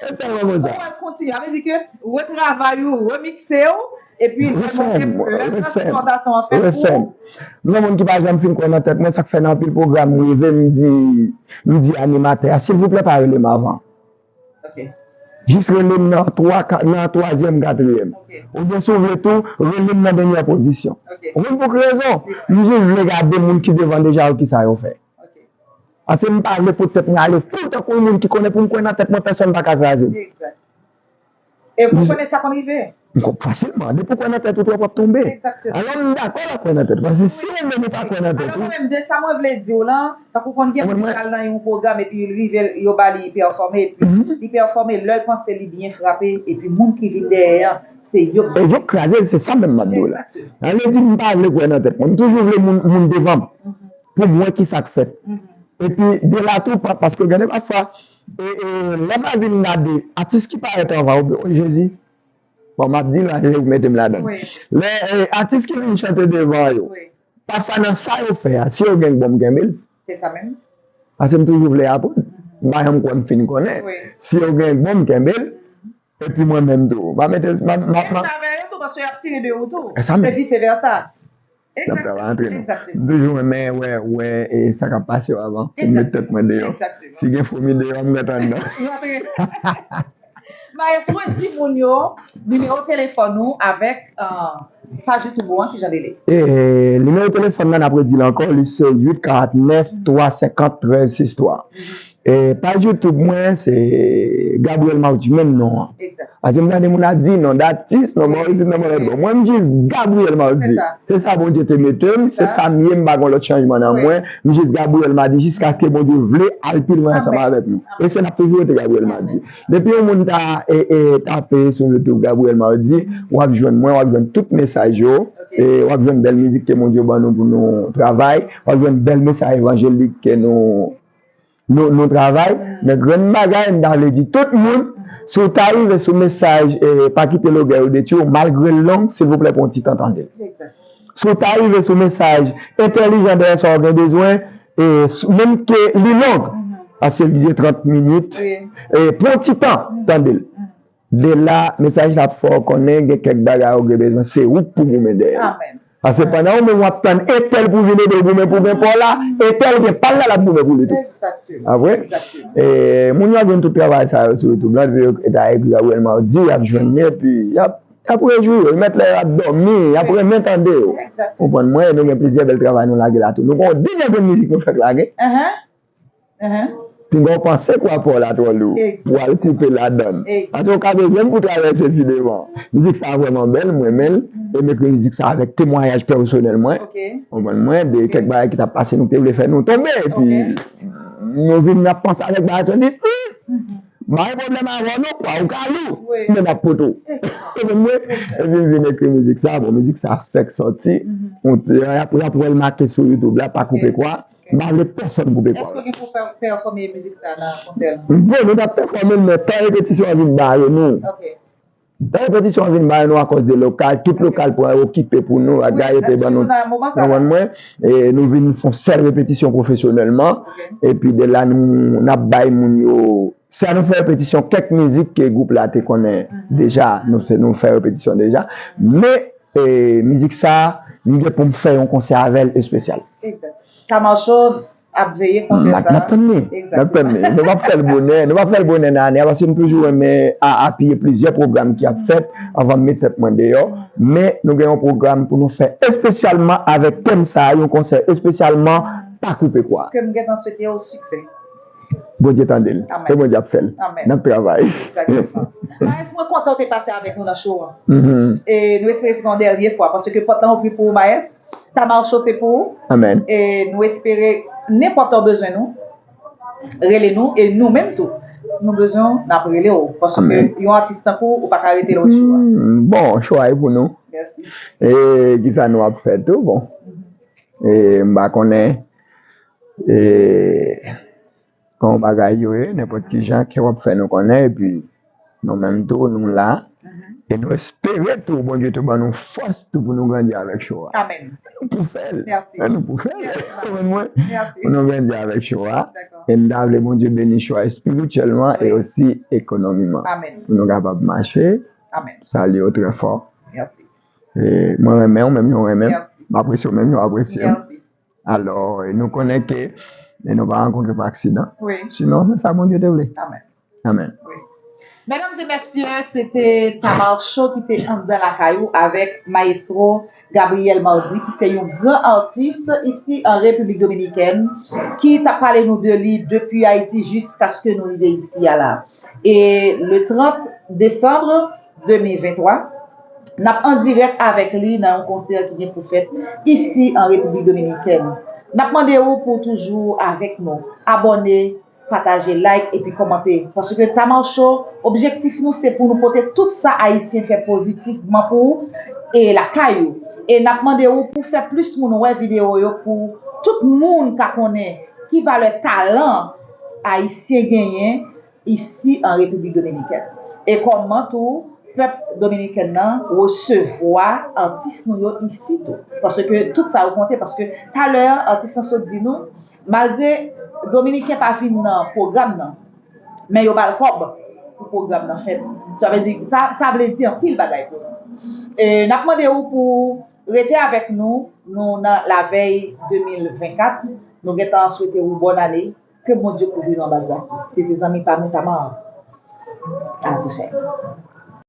E sèlman konsa. Ou pral kontinye. Sa vle di ke retravay ou, remikse w, epi lè Bondye, lè transpòtasyon an fèt pou ou. M se yon moun ki pa janm fin kwè nan tèt mwen, sa k fè nan anpil pwogram m rive, m di, m di animatè a, silvouplè pa rele m avan. Jis rele m nan twa, ka-, nan twazyèm, katriyèm. Oubyen si w vle tou, rele m nan dènyè pozisyon. Ou konn pou ki rezon? M jis vle gade moun ki devan deja yo kisa yo fè. Paske m pa vle pou tèt mwen ale fou tankou yon moun ki konnen pou m kwè nan tèt mwen, pèsonn pa ka kraze m. E ou konnen sa konn rive. M konn fasilman. Depi w kwè nan tèt ou twòp, w ap tonbe. Alò, m dakò lè w kwè nan tèt ou. Paske si ou menm ou pa kwè nan tèt ou. Alò, mwen menm, de sa mwen vle di w lan, tankou konn gen moun ki al nan yon pwogram epi l rive, yo ba li pèfòme, epi li pèfòme, lè l panse li byen frape, epi moun ki vin dèyè an, se yo k. E yo k kraze l, se sa menm m ap di w la. Sa vle di m pa vle kwè nan tèt mwen. M toujou vle moun, moun devan m. Pou m wè kisa k fèt. Epi de la tou, pa-, paske gen de pafwa, e, e, lè m al vin gade atis ki parèt anvan yo, o Jezi, bon, m ap di l, anyen ou mete m ladan l. Lè, e, atis ki vin chante devan yo, pafwa nan sa yo fè a, si yo gen bon, m kenbe l. Se sa menm. Paske m toujou vle aprann. M pa janm kwè m fin konnen. Si yo gen bon, m kenbe l. Epi mwen menm tou. M a mete, m a, m a, m a. Menm avè yo tou, paske y ap tire de ou tou. E sa menm. Se vise vèsa. N ap travay antre nou. M toujou renmen wè, wè, e sa k ap pase yo avan. Pou m met tèt mwen deyò. Si gen fomi deyò, m mèt anndan. Mayès, redi moun yo nimewo telefòn ou avèk, euh, paj YouTube ou an, kijan li ye? E nimewo telefòn nan, n ap redi l ankò, li se uit karant nèf, twa senkant, trèz sis twa. E paj YouTube mwen, se Gabriel Mardi, menm non an. Egzak. Paske m tande moun ap di non datis, non Maurice, non Maurice. Bon, mwen, m jis Gabriel Mardi. Se sa. Se sa Bondye te mete m, se sa m ye, m pa gen lòt chanjman nan mwen. M jis Gabriel Mardi jiskaske Bondye vle al pi lwen ansanm avèk nou. E se n ap toujou rete Gabriel Mardi. Depi yon moun ta e, e, tape sou YouTube Gabriel Mardi, w ap jwenn mwen, w ap jwenn tout mesaj yo, e w ap jwenn bèl mizik ke Bondye ban nou pou nou travay, w ap jwenn bèl mesaj evanjelik ke nou nou, nou travay, men grenn bagay, m ta vle di tout moun, si w ta rive sou mesaj, eh, pa kite logè yo detwi w, malgre l long, silvouplè pran ti tan tande l. Si w ta rive sou mesaj entèlijan dèyè sa w gen bezwen, eh, s- menm ke li long, paske li de trant minit, eh, pran ti tan tande l. De la, mesaj la ap fè w konnen gen kèk bagay ou gen bezwen, se ou k pou goumen dèyè l. Paske pandan ou menm w ap tann entèl pou vin ede w goumen pou gen pa w la, entèl gen pa l la, l ap goumen pou li tou. A vre? E, moun yo ap jwenn tout travay sa yo sou YouTube la, depi yo ta ekri Gabriel Mardi, y ap jwenn li, epi y ap, y ap rejwi yo, y mèt lè y ap dòmi, y ap renmen tande yo. Konprann mwen, nou gen plizyè bèl travay nou lage la tou. Nou gen yon dènye grenn mizik nou fèk lage. Pinga w panse kwa pa w la twò lou, pou w al koupe ladann. Paske w ka bezwen l pou travèse pi devan. Mizik sa a vrèman bèl, m renmen l. E m ekri mizik sa a avèk temwayaj pèsonèl mwen. Konprann mwen, de kèk bagay ki t ap pase, nou te vle fè nou tonbe. Epi, nou vin, n ap panse avèk bagay sa, n di, hmm, m pa gen pwoblèm avè w non, kwa ou ka lou, men n ap pote w. Konprann mwen? Epi m vin ekri mizik sa, bon, mizik sa fèk sòti. Y ap, y ap wè l make sou YouTube la, pa koupe kwa. M pa vle pèsonn koupe kwa. Èske w gen pou pè- pèfòme mizik sa nan konsè nou? Bon, nou t ap pèfòme l, men tan repetisyon an vin bare nou. Tan repetisyon an vin bare nou akòz de lokal, tout lokal pran okipe pou nou, bagay yo te ban nou. Konprann mwen? E nou vin fè yon sèl repetisyon pwofesyonèlman. Epi de la, nou, n ap bay moun yo. Sa nou fè repetisyon kèk mizik ke gwoup la te konnen deja. Nou, se nou fè repetisyon deja. Men, e, mizik sa, m gen pou m fè yon konsè avè l espesyal. Egzak. Tamarcho ap veye konsè sa. N ap tann li. N ap tann li. Nou p ap fè l bonè. Nou p ap fè l bonè nan ane a, paske m toujou renmen a- apiye plizyè pwogram ki ap fèt anvan m met tèt mwen deyò. Men nou gen yon pwogram pou nou fè espesyalman avèk tèm sa a, yon konsè espesyalman pa koupe kwa. Ke m gentan swete w siksè. Bondye tande l. E Bondye ap fè l. N ap travay. Egzakteman. Maes, mwen kontan w te pase avèk nou nan show an. E nou espere se pa yon dènye fwa, paske pòt lan ouvri pou ou, Maes. Tamarcho se pou ou. E nou espere nenpòt lè w bezwen nou, rele nou, e nou menm tou, si nou bezwen w, n ap rele w. Paske yon atis tankou w, ou pa ka rete lwen show a. Bon, show a e pou nou. E kisa nou ap fè tou, bon. E m pa konnen, e kòman bagay yo ye, nenpòt ki jan ke w ap fè nou konnen, epi nou menm tou, nou la. E nou espere tou, Bondye tou ban nou fòs tou pou nou grandi avèk show a. Amèn. Nou pou fè l. Nou pou fè l. Konprann mwen? Pou nou grandi avèk show a. E m ta vle Bondye beni show a espirityèlman e osi ekonomiman. Pou nou kapab mache, salye w trè fò. E mwen renmen w, menm yo renmen m. M apresye w, menm yo apresye m. Alò, e nou konnen ke e nou pa rankontre pa aksidan. Sinon, se sa Bondye te vle. Amèn. Amèn. Medam e mesye, se te Tamarcho ki te anndan lakay ou avèk Maestro Gabriel Mardi, ki se yon gran atis isi an Repiblik Dominikèn, ki t ap pale nou de li depi Ayiti jiskaske nou rive isi a la. E le trant desanm de mil venntwa, n ap an dirèk avèk li nan yon konsè ki gen pou fèt isi an Repiblik Dominikèn. N ap mande ou pou toujou avèk nou. Abòne, pataje, like epi kòmante. Paske Tamarcho, objektif nou se pou nou pote tout sa Ayisyen fè pozitivman pou ou e lakay ou. E n ap mande ou pou fè plis moun wè videyo yo pou tout moun ka konnen ki valè talan Ayisyen genyen isi an Repiblik Dominikèn. E kòman tou pèp dominiken nan resevwa atis nou yo isi tou. Paske tout sa yo konte, paske talè atis lan sot di nou, malgre Dominiken pa vin nan pwogram nan, men yo ba l kòb pou pwogram nan fèt. Sa vle di, sa, sa vle di anpil bagay pou nou. E n ap mande ou pou rete avèk nou, nou nan lavèy de mil vennkat, nou gentan swete ou bòn ane, ke Bondye kouvri nou anba gras li. Se te zanmi pa nou Tamar. A la pwochèn.